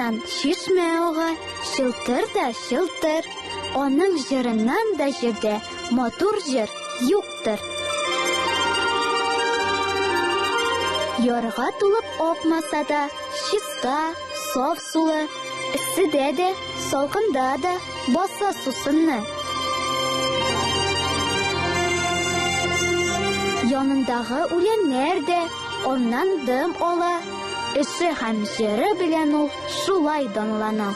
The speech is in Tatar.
Яныннан чишмә ага, чылтыр да чылтыр. Аның җырыннан да җирдә матур җыр юктыр. Ярга тулып акмаса да, чиста, саф сулы, эсседә дә, салкында да баса сусынны. Янындагы үләннәр дә аннан дым ала, эше һәм җыры белән ул шулай данлана.